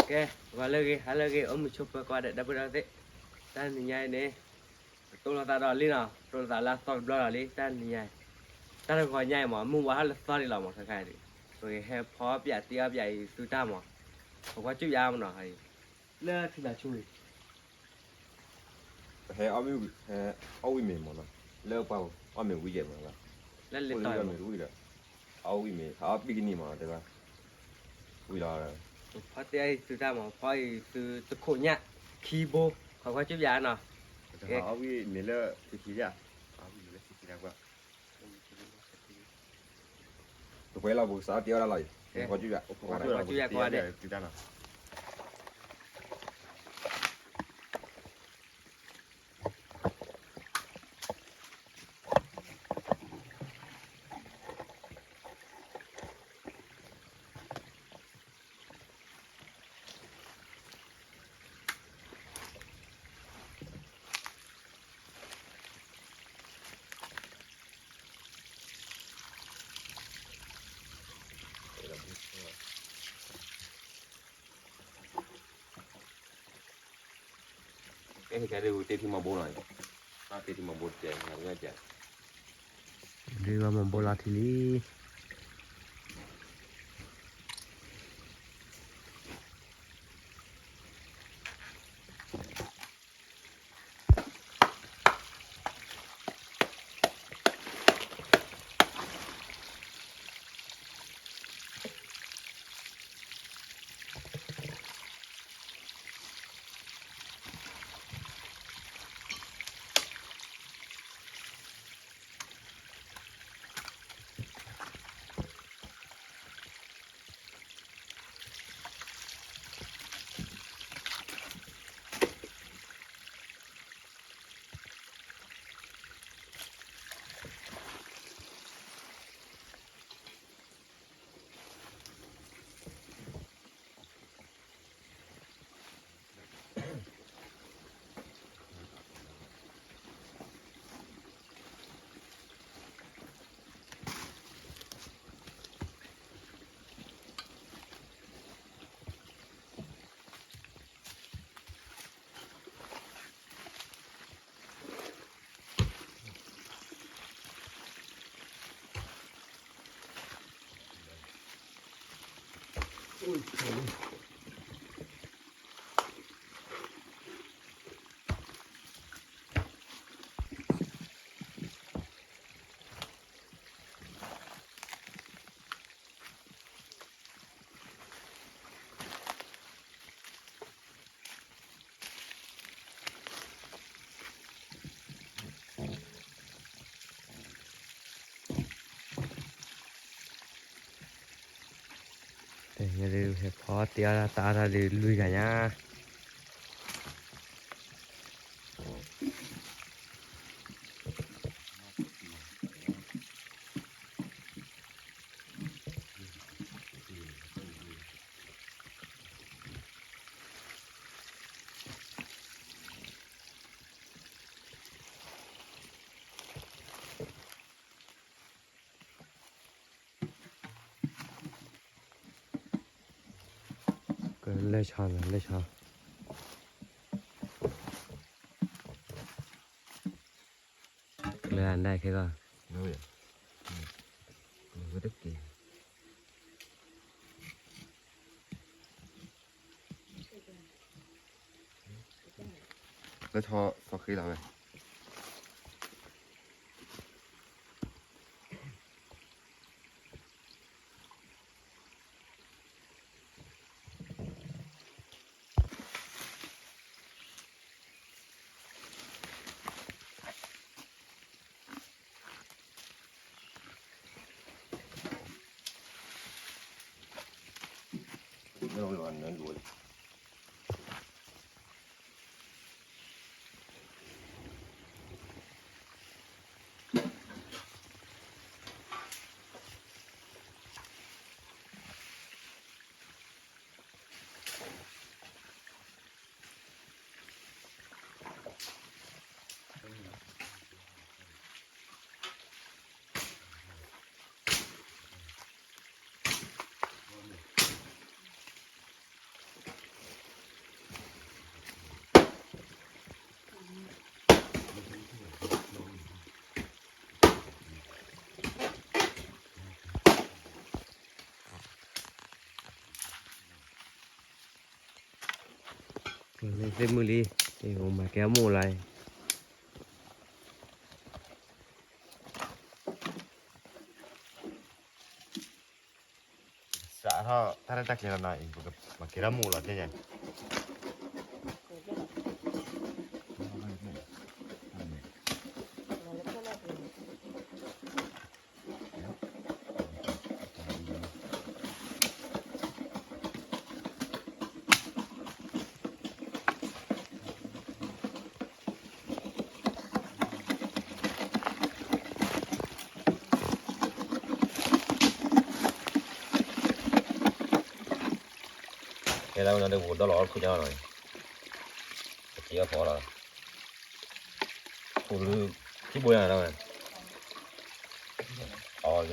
ကဲ, ဂီၤလၢအဂ့ၤ ဟါလၢအဂ့ၤ အိၣ်မုာ်ဆိးပၢၤကိးဂၤဒဲး ဒီပုၢ်ဝဲၢ်သ့ၣ်, တၢ်နံၤညါအံၤန့ၣ် ပတိၢ်လိာ်သးဒီးလံနီၤ, ပတိၢ်လိာ်သးလၢအသီတဘျီလီၤလံ တၢ်နံၤညါအံၤ, တၢ်တဂီၤညါအံၤမး မုၢ်ဝါထီၣ်လၢသီဒံးလီၤမး ခဲခါအံၤ, ပကဟဲဖီပၠးတ့အီၣ်ပၠးအံၤသုတၢ်မး, ပကွၢ်စူၣ်ယါမးနီၤ, လၢထံၣ်ဘၣ်ဆူၣ်အံၤ ပဟဲအီၣ်မ့ၤ, ဟဲအီၣ်ဝံၣ်မ့ၤမးနီၤ, လၢပှၤအီၣ်မ့ၤဝံၣ်ယဲၢ်မး, လၢလၢတၢ်အီၣ်မ့ၤဝံၣ်ဒီး, အီၣ်ဝံၣ်မ့ၤ ဟးအီၣ်ဘံၣ်ကနံၣ်မးတဲဘၣ်, ဝံၣ်လီၤ, ဖီတဲအံၤသုတၢ်မး ဖီအံၤသုတခိးညၣ်, ခံဘိ, ပကွၢ်စူၣ်ယါနီၤ, အီၣ်ဝံၣ်မ့ၤလၢခံခံယါ, အီၣ်ဝံၣ်မ့ၤလၢခံခံယါကွၢ် ပကွဲလီၤပကစးအီၣ်တ့အီၣ်ဒၣ်လီၤအံၤ, ပကွၢ်စူၣ်ယါ, ပကွၢ်စူၣ်ယါကွၢ်ဒဲး, ကဲ ကဲ ဒ်ဝူတ့ထံမီဘိနီၤ, တ့ထံမီဘိတဲ ဒ်ဝဲမီဘိလီၤထံလံ. တဲညါဒုး ဟဲဖီတ့အီၣ်တၢ်အါထီၣ်ဒုး လွံၢ်ဂၤညါ. ကလဲၤဆီနီၤ လဲၤဆီ, ကလဲၤအနၢ်ခဲကီၢ်, လၢဆီသီဃ့လီၤဝဲ. သ့ၣ်မုၢ်လံ, အိၣ်မၤကဲအမိၢ်လၢ်, စးထီၣ်တၢ်ရဲၣ်တၢ်ကျဲၤလီၤနီၤ, မၤကဲထီၣ်မိၢ်လီၤတဲညါ. ကဲဒၣ်ဝဲနီၤ ဒ်ပကဒီလီၤအီၣ်တခိၣ်ညါနီၤ, ပက့ၤအီၣ်ဖီလီၤ, ခိၣ်လၢ ထံဘိညါနီၤ, အီၣ်ကဒီးဖ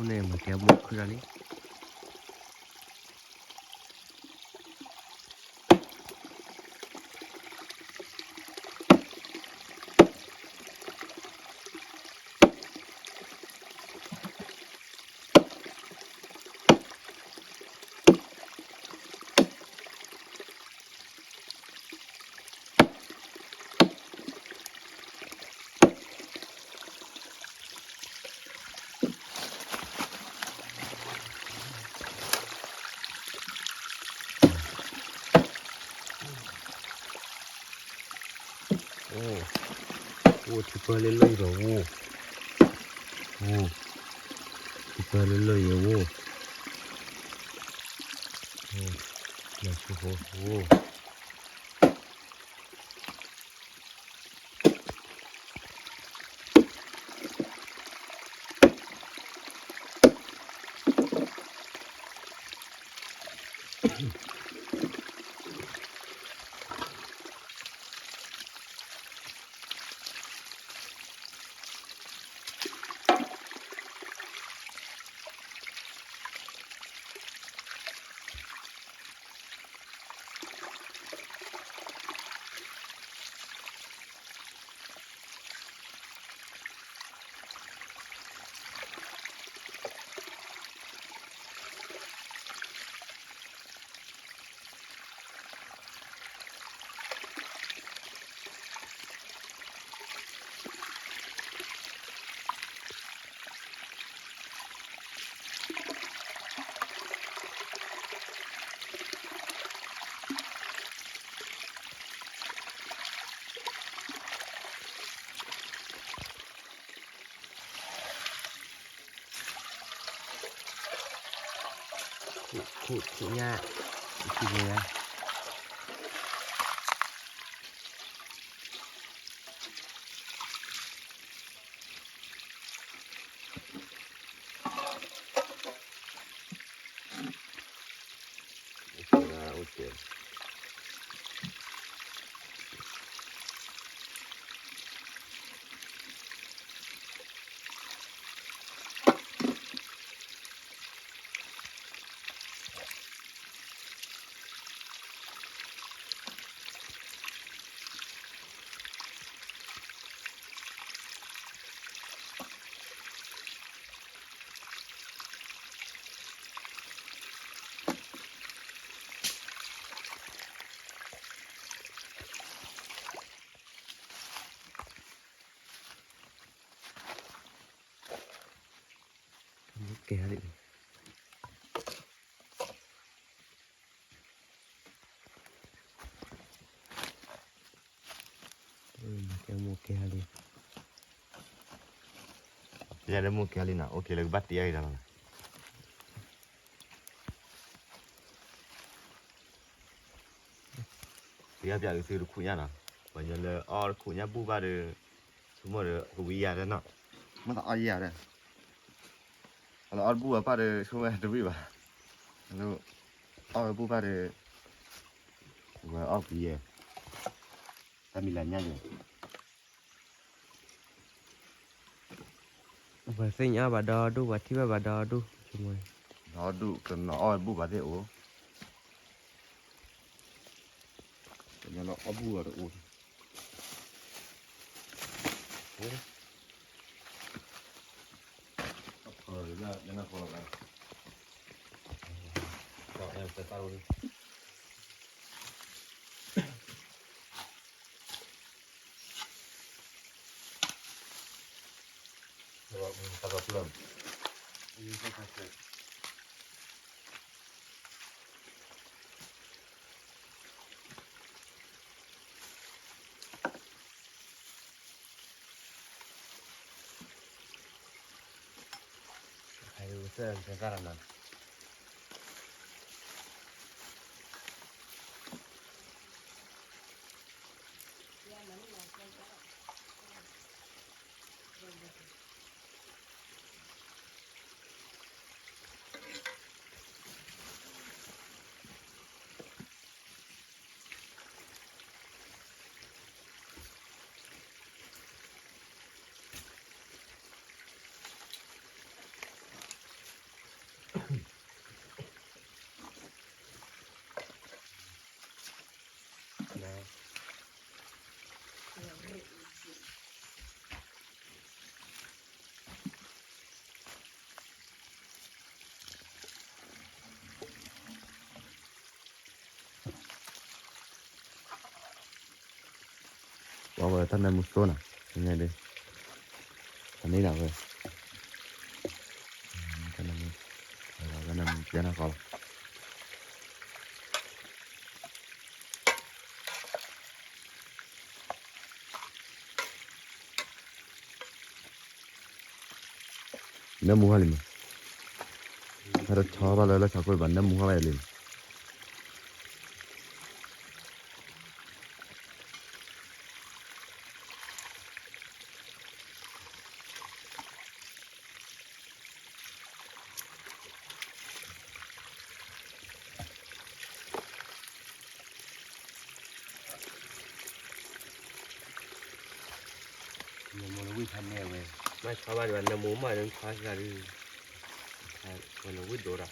ီ န့ၣ်မၤကဲမိၢ်ခုၣ်ဒၣ်လံ. အိၣ်ထံပၢၢ်လၢလၢၢ်အံၤဒီးဝိၢ်, အိၣ်ထံပၢၢ်လၢလၢၢ်အံၤဝိၢ်, အိၣ်လၢၢ်ဆူဖိဝိၢ်. ခိၣ်ခိၣ်ညါ, ခိၣ်ညါ. ကဲဟါလံ, ကဲမိၢ်ကဲဟါလံ, ယၤလၢမိၢ်ကဲဟါလံနီၤ, အိၣ်က့ၤလၢကဘၣ်တ့အါဂ့ၤတၢ်လီၤနီၤ. ပယါပျးကသုတခူၣ်ညါနီၤ, ပှၤညီလၢအီၣ်တခူၣ်ညါဘူၣ်ဘၣ်ဒီး, ဆိကမိၣ်ဒီးကဝံယၤဒၣ်နီၤ, မ့ၢ်သးအီၣ်ယၤဒၣ်, အလီၤအီၣ်တဘူၣ်ဘၣ်ပၢ်ဒီး ဆိကမိၣ်တဝံၣ်ဘၣ်, အီၣ်ဝဲဘူၣ်ဘၣ်ဒီး, ဝဲအီၣ်ကဝံယဲ, တၢ်မံၤလၢညါယဲ ပှၤသ့ၣ်ညါဘၣ်ဒီဒူၣ်, ပှၤထံၣ်ဘၣ်ဘၣ်ဒီဒူၣ်, ဒီဒူၣ်ကနီၤအီၣ်ဝဲဘူၣ်ဘၣ်သ့ၣ်အိၣ်, ကညီလၢအီၣ်ဘူၣ်ဘၣ်တအိၣ်, ပှၤဝဲတၢ်နၢမူသိနီၤ, န့ၣ်ဒီး, အန့ၣ်လီၤဝဲ, တၢ်နၢမူ, တၢ်နၢမူယဲၢ်နီၢ်ကီၢ်လီၤ. နၢမူဟါလံမး, ဟဲတဆီဘၣ်လၢလၢဆၣ်ခိၣ်ဘၣ် နၢမူဟါဘၣ်ယၤလံမး. နၢမူနဝံၣ်ဖးနဲၣ်ဝဲ, မ့ၢ်ဆီဘၣ်ဒံးဘၣ် နၢမူမ့ၢ်နဆီစှၤဒံး, ဝဲနဝံၣ်ဒိၣ်ဒီး န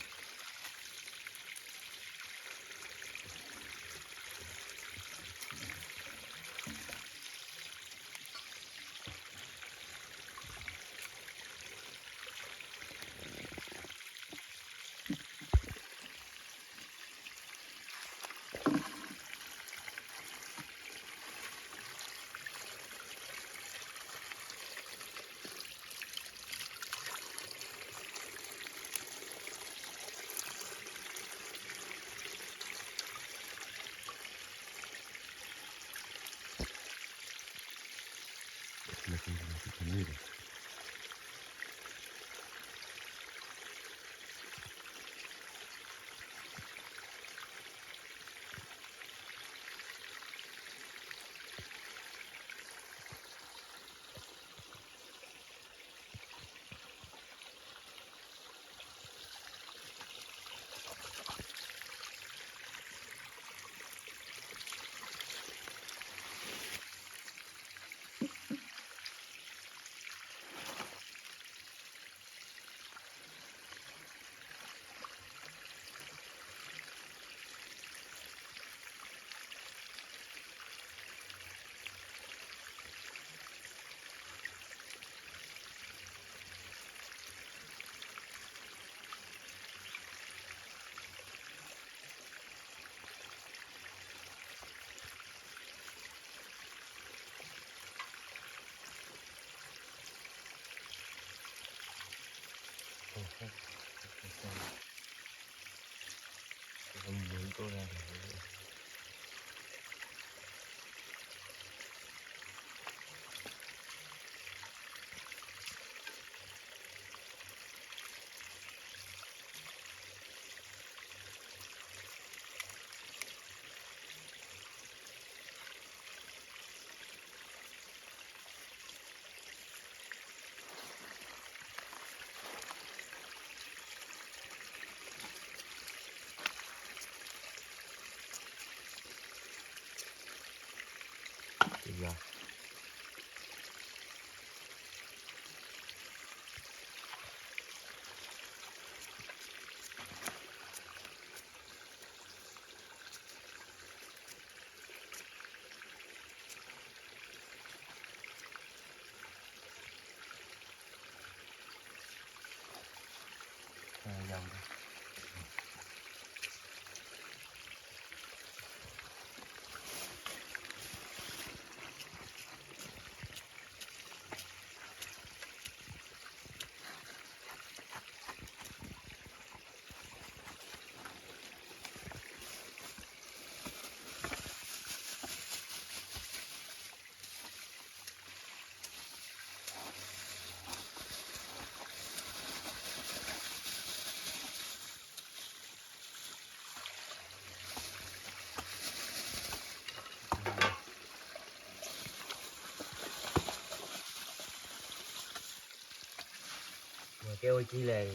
ကဲအိၣ်ကံလဲၣ်.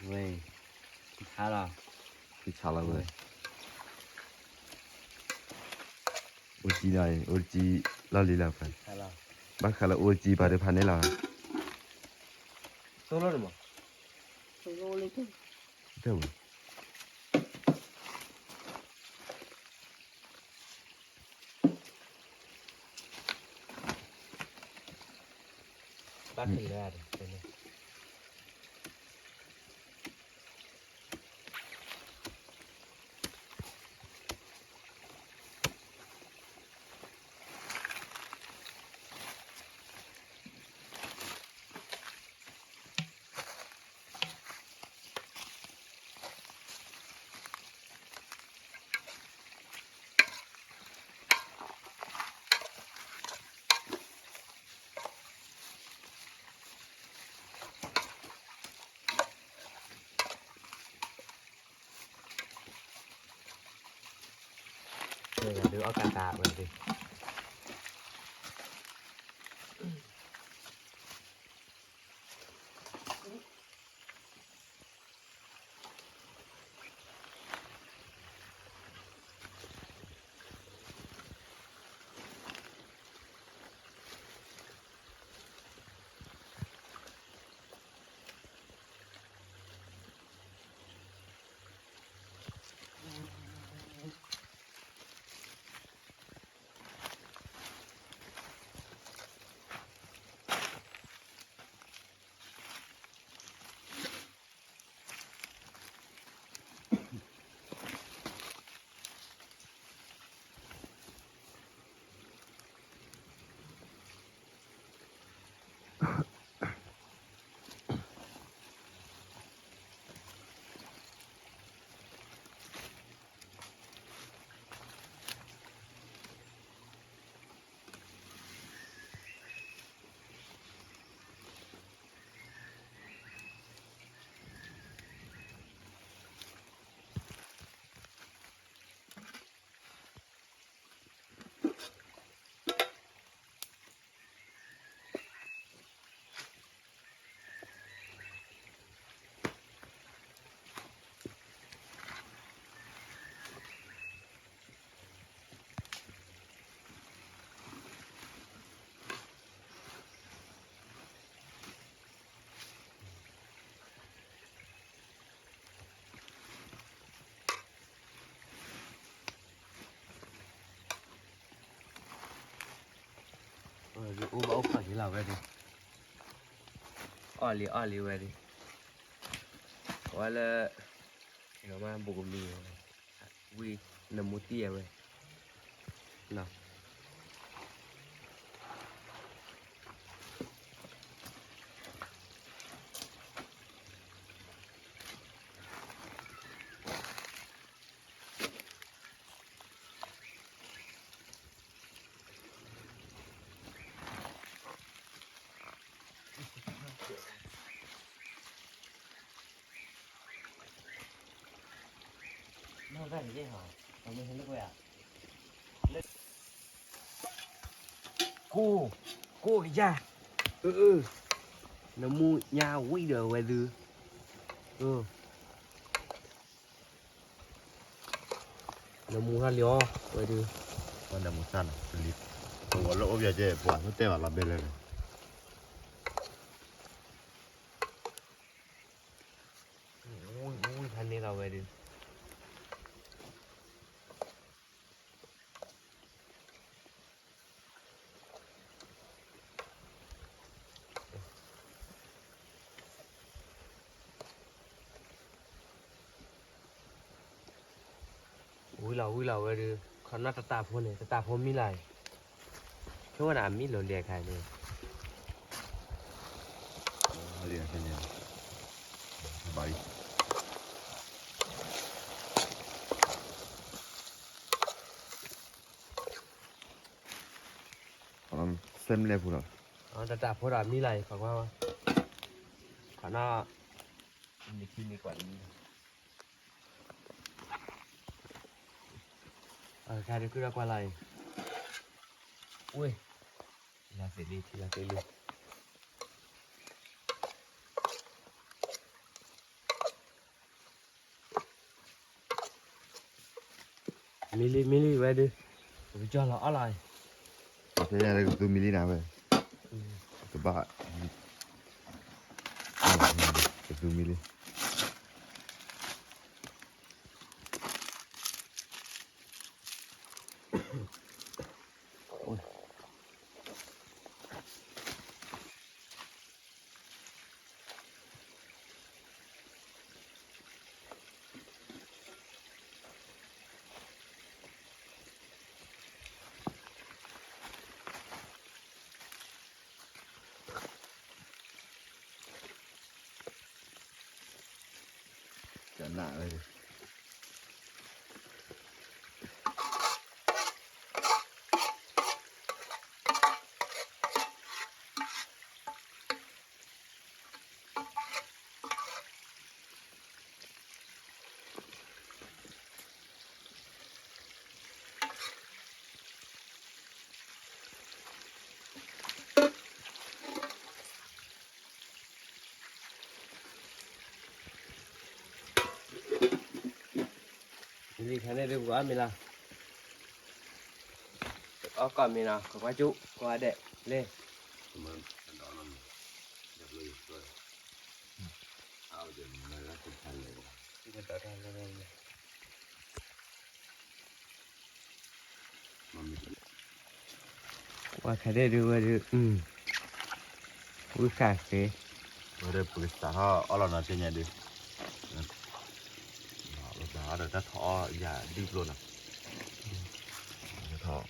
ဝဲ, ဆါလီၤ, ဆါလီၤဝဲ, အိၣ်ကံလီၤ, အိၣ်ကံလီၤလံလီၤဖဲ, ဘၣ်ဃးလၢအိၣ်ကံပာ်ဒုးဖးန့ၣ်လီၤ. တၢ်ဝဲ ဘၣ်ဖဲလဲၣ်.အိၣ်ဘၣ်အိၣ်ဖးက့ၤလီၤဝဲဒၣ်, အီၣ်လံအီၣ်လံဝဲဒၣ်, အဝဲလၢ ဘိးကမံၤ, ဝံနမူတံၢ်အဝဲ, နီၤ. ကိၢ်, ကိၢ်ကယၤ, အၢ, အၢ, နမူညါဝံၤဒီးဝဲဒုး, အၢ, နမူဟါလံအီၤ ဝဲဒုး, နမူစၢ်နီၤ, ပဝဲလၢအိၣ်ပယီၤကဲ ပှၤမ့ၢ်တဲဘၣ်လီၤဘဲလဲၣ်လဲၣ်, ဝံၤဝံၤဖးန့ၢ်လီၤဝဲဒုး ဝံၤလီၤဝံၤလီၤဝဲဒုး, ခီနီၢ်တတၢ်ဖိန့ၣ် တတၢ်ဖိမံလၢ်အံၤ, ဆိဝဲဒၣ်အမံလီၤလံအခါန့ၣ်, လံအခါန့ၣ်, ဘၣ်လံ စဲမလဲၣ်ဖိလီၤ, တတၢ်ဖိဒီးအမံလၢ်အံၤ ခီကွၢ်ဝဲ, ခီနီၢ်, နခံနံၤကွၢ်တမံလၢ် အခါဒုးကုၢ်ဒီးကွၢ်လၢ်အံၤ, ဝ့ၢ်, ထံလီၤသ့လံ ထံလီၤသ့လံ, မံလံမံလံဝဲဒုး, ပကကၠီလီၤအီၣ်လီၤအံၤ, ကသူမံလံနၤဝဲ, ကဘၣ်, ကသူမံလံ ကနၣ်ဝဲ လံခါန့ၣ်ဒုးပကအီၣ်မ့ၤလီၤ, အီၣ်ကီၢ်မ့ၤလီၤ ကကွၢ်ကၠူၣ် ကွၢ်ဒဲး လ့ၣ် ကွၢ်ခါဒဲးဒုးဝဲဒုး, ဝံဃာ်သ့, ဝဲဒၣ်ပကစးထီၣ်အီၣ်လီၤနီၤ သ့ၣ်ညါဒုး, ဘၣ်ဒီးတၢ်ထီၣ်အီၣ်ယၤဒုၣ်ကျိနီၤ, ထီၣ်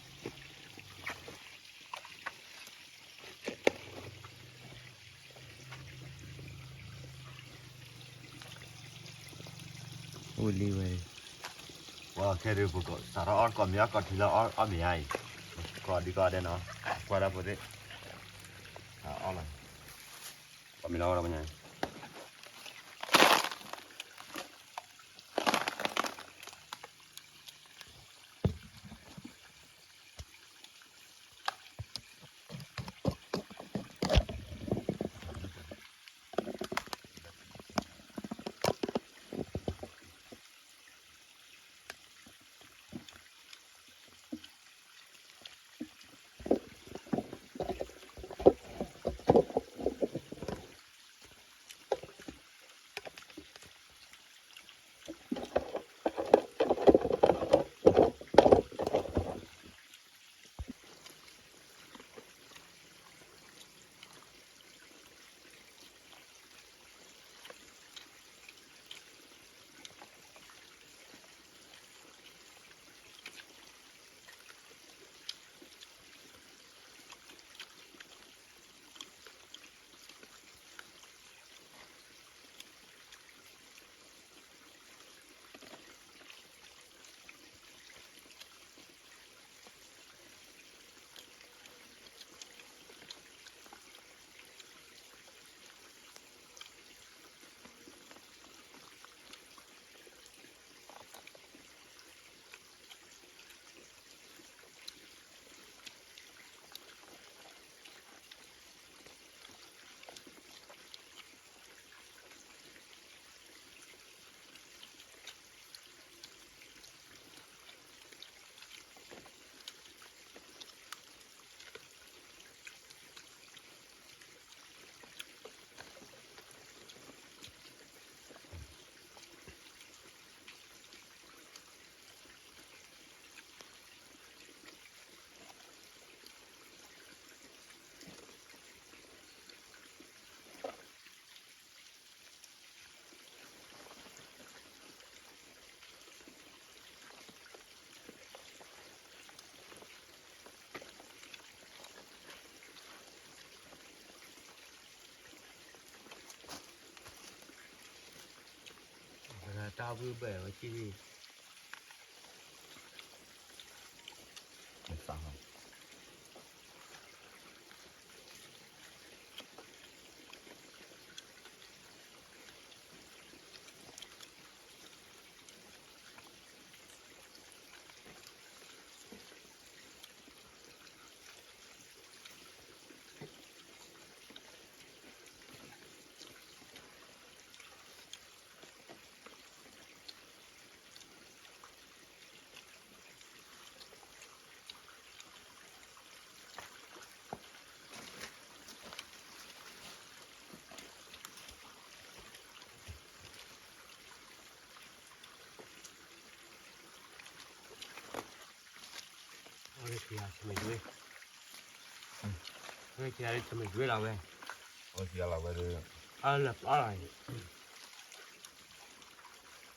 အိၣ်လံဝဲ, ပခဲဒုး ပစးထီၣ်အီၣ်ကိးမံၤအီၣ်ကိးထံလၢအီၣ်မ့ၤအံၤ, ကိးဒံကိးဒဲးနီၤ, ကွၢ်ဒၣ်ဖိသ့ၣ်, အီၣ်လီၤ, ကိးမံၤလီၤဝဲဒၣ်ပညါ တ ဘုဘဲဝဲကံၣ်လံ မ့ၢ်သးဟီ အဝဲခံဂၤတမ့ၢ်ဒွဲ အဝဲခံဂၤတမ့ၢ်ဒွဲလီၤဝဲ အဝဲခံဂၤလီၤဝဲဒီး အလၢပျီလီၤ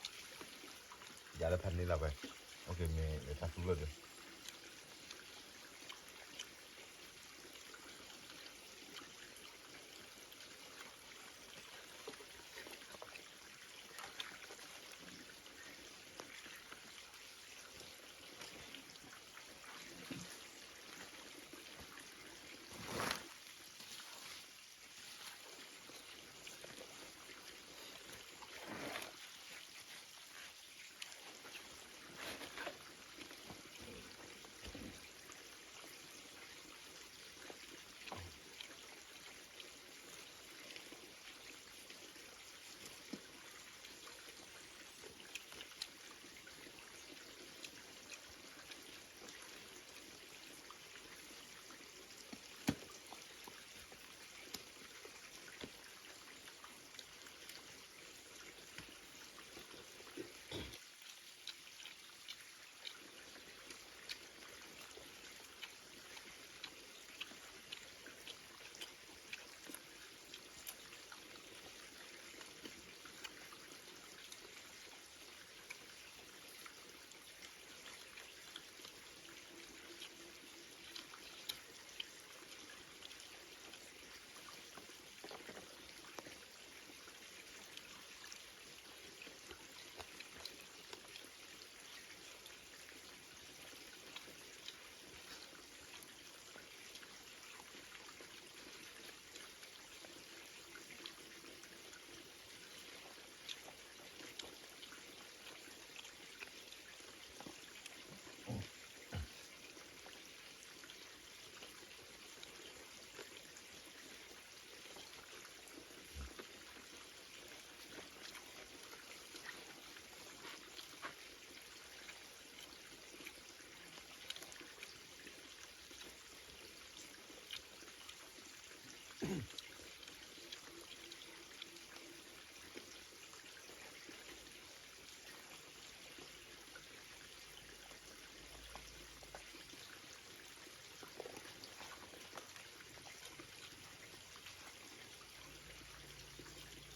ယၤလၢဖးန့ၣ်လီၤဝဲ မ့ၢ်တၢ်သူလီၤဒ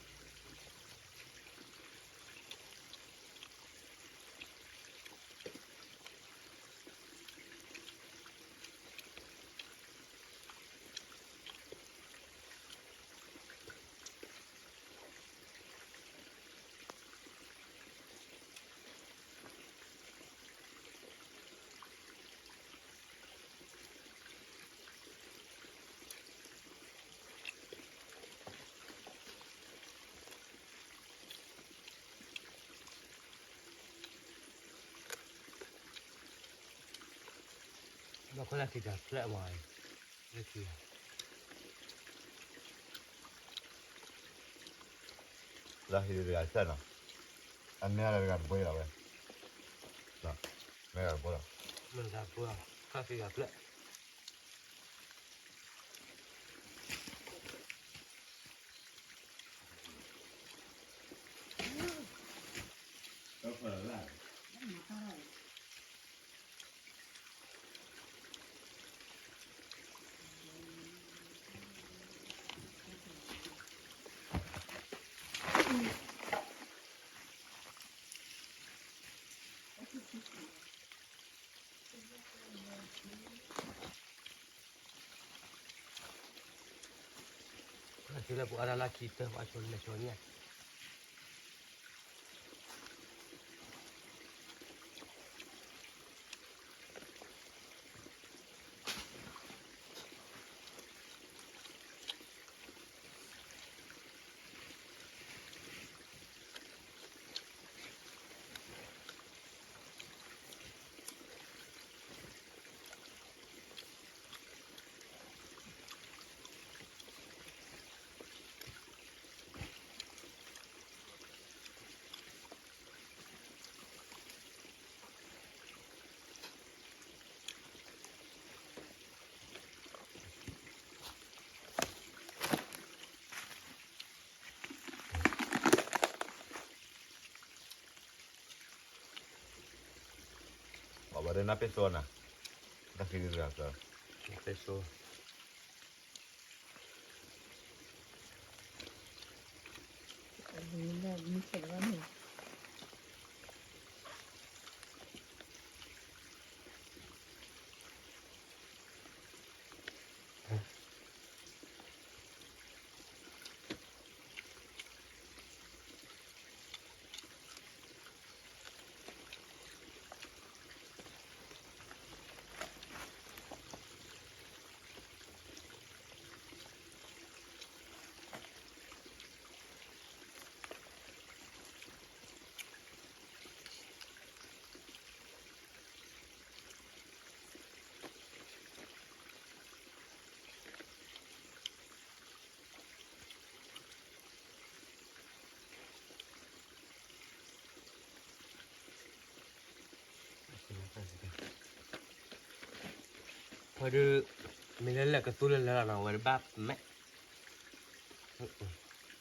ီး ဘၣ်ဃိလၢခံတၢ်ဖျၢၣ်မး, လၢခံ, လၢဟံၣ်တဂၤစဲနီၤ, အမဲာ်တဂၤတဘိလီၤဝဲ, မဲာ်တဂၤတဘိလီၤ, မဲာ်တဂၤတဘိလီၤ, ဃၣ်ခံဂၤဖျၢၣ် လၢပှၤအါဒၣ်လၢခံတၢ် ပှၤဆိလဲၤဆိညါ, နပ့ၢ်သိနၤ, နပ့ၢ်သိ ဝဲဒုး မ့ၢ်လၢလၢာ်ကသူလၢလၢလီၤနီၤ ဝဲတဘၣ်မဲာ်,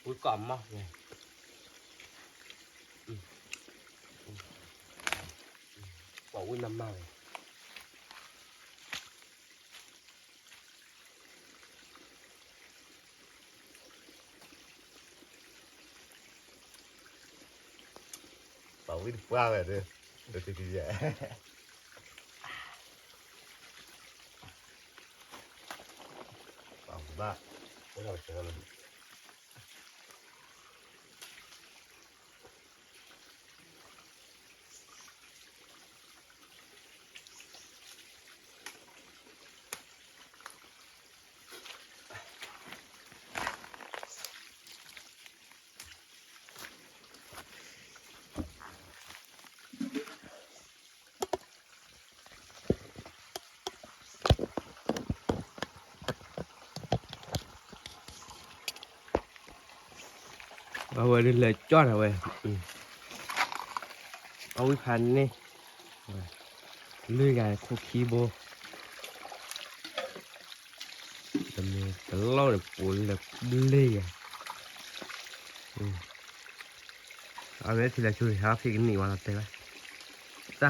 ဝံကိးမီၢ်ဝဲ, ပှၤဝံမၤမၤဝဲ ပှၤဝံတပှၢ်ဝဲဒၣ်, တထံၣ်ထံၣ်ယဲ, ပှၤဘၣ်, အဝဲဒၣ်လဲၤကၠီၣ်န့ၣ်ဝဲ, အဝံဖးန့ၢ်, လွံၢ်ဂၤခိၣ်ခံဘိ, တမ့ၢ်တလီၢ်န့ၣ် ပှၤလဲၤဘျ့ယၤ, အဝဲထံၣ်လၢဆိဟးအီၣ်ဖံးကနံၣ်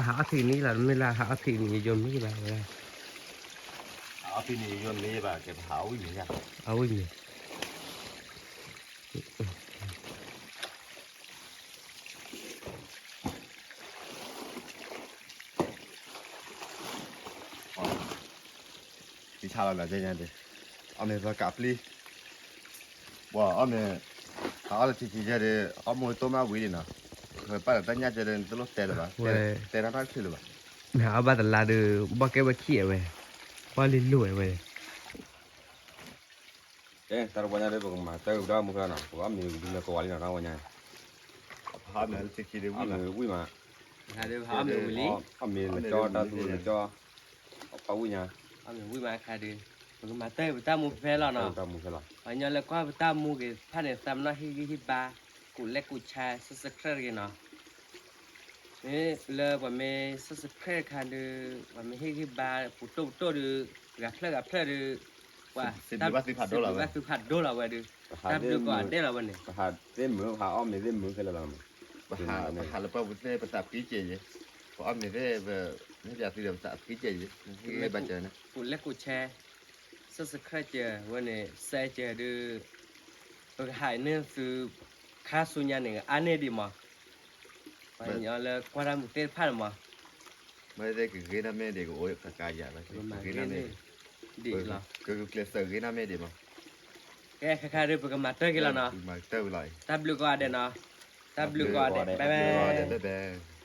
ဝဲလီၤတဲဝဲ, တၢ်ဟးအီၣ်ဖံးကနံၣ်လီၤ တမ့ၢ်လၢဟးအီၣ်ဖံးကနံၣ်ယိမ့ၢ်ဘၣ်ဝဲ, ဟးအီၣ်ဖံးကနံၣ်ယိမ့ၢ်ဘၣ် ကဟးအီၣ်ဝံၣ်မ့ၢ်ယၤ, အီၣ်ဝံၣ်မ့ၢ် သံဆါလီၤလၢညါန့ၣ်, အီၣ်မ့ၢ်သီကးပျံၤ, ပှၤအီၣ်မ့ၢ်, ဟးအီၣ်လၢထံခံကဲဒီး အီၣ်မိၢ်တိၢ်မးဝံၤဒံးနီၤ, ဝဲပာ်လီၤတၢ်ညၣ်ကဲဒီး နတလိၣ်တဲလၢၤဘၣ်, တဲတၢ်တၢ်တချုးလၢၤဘၣ်, နဟးအီၣ်ဘၣ်တလါဒီး ဘၣ်ကဲဝဲခံအဝဲ, ဘၣ်လံလိာ်ဝဲဝဲ တၢ်တဝီညါဒီး ပကမၤတၢ်ကဒါမူခဲလၢာ်နီၤ, ပအီၣ်မ့ၤဝံၤလၢကဝီၤလံနီၤ တၢ်ဝီညါ, အီၣ်မ့ၤဝံၤမး, အီၣ်မ့ၤလၢကၠီ တၢ်သူလၢကၠီ, အီၣ်မ့ၤဝံၤမး, အီၣ်မ့ၤဝံၤမးခါဒီး, ပကမၤတၢ်ပတၢ်မူဖဲလီၤနီၤ, ပှၤကညီလၢကွၢ်ပတၢ်မူဂ့ၤတဖၣ်န့ၣ် သးပ့ၤနီၣ်ဟ့ၣ်ဂံၢ်ဟ့ၣ်ဘါ, ကူးlikeကူးshare subscribeတဂ့ၤနီၤ မ့ၢ်လၢပှၤမ့ၢ် subscribe တခါဒီး, ပှၤမ့ၢ်ဟ့ၣ်ဂံၢ်ဘါ ပူၤတိၢ်ပူၤတိၢ်ဒီး, ဂၤဖျၢၣ်ဂၤဖျၢၣ်ဒီး, ပှၤ, စံးဘျုးဘၣ်သုဖးဒိၣ်လီၤဝဲ, စံးဘျုးဘၣ်သုဖးဒိၣ်လီၤဝဲဒီး, တၢ်ဘျုးကိးဂၤဒဲးလီၤဝဲန့ၣ်, ပဟးသ့ၣ်မုာ် ပဟးအီၣ်မ့ၤသ့ၣ်မုာ်ခဲလၢာ်လီၤ, ပဟးလၢပှၢ်ပူၤသ့ၣ် ပသးဖှံကဲယဲ, ပအီၣ်မ့ၤသ့ၣ်, ပဟ့ၣ်ပျးသုဒီး ပသးဖှံကဲယဲ, ဟ့ၣ်ဂံၢ်ဟ့ၣ်ဘါကဲန့ၣ်, ကူးlikeကူးshare, subscribe ကဲ, ဝဲန့ၣ် share ကဲဒီး ပကဟးန့ၢ်သု ခါဆူညါန့ၣ် အါန့ၢ်ဒံးမး, ပှၤကညီလၢကွၢ်တၢ်မူသ့ၣ်တဖၣ်န့ၣ်မး, မ့ၢ်သ့ၣ်ကဂ့ၤနၤမ့ၢ်ဒံးကအိၣ်ကကါယၤလီၤ, ကဂ့ၤနၤမ့ၢ်ဒံး, ဒ်အံၤလီၤ, ကကျဲးစၢးဂ့ၤနၤမ့ၢ်ဒံးမး, ကဲခါခါဒီးပကမၤတၢ်က့ၤလီၤနီၤ, တၢ်ဘျုးကိးဂၤဒဲးနီၤ, တၢ်ဘျုးကိးဂၤဒဲး, bye bye, bye bye.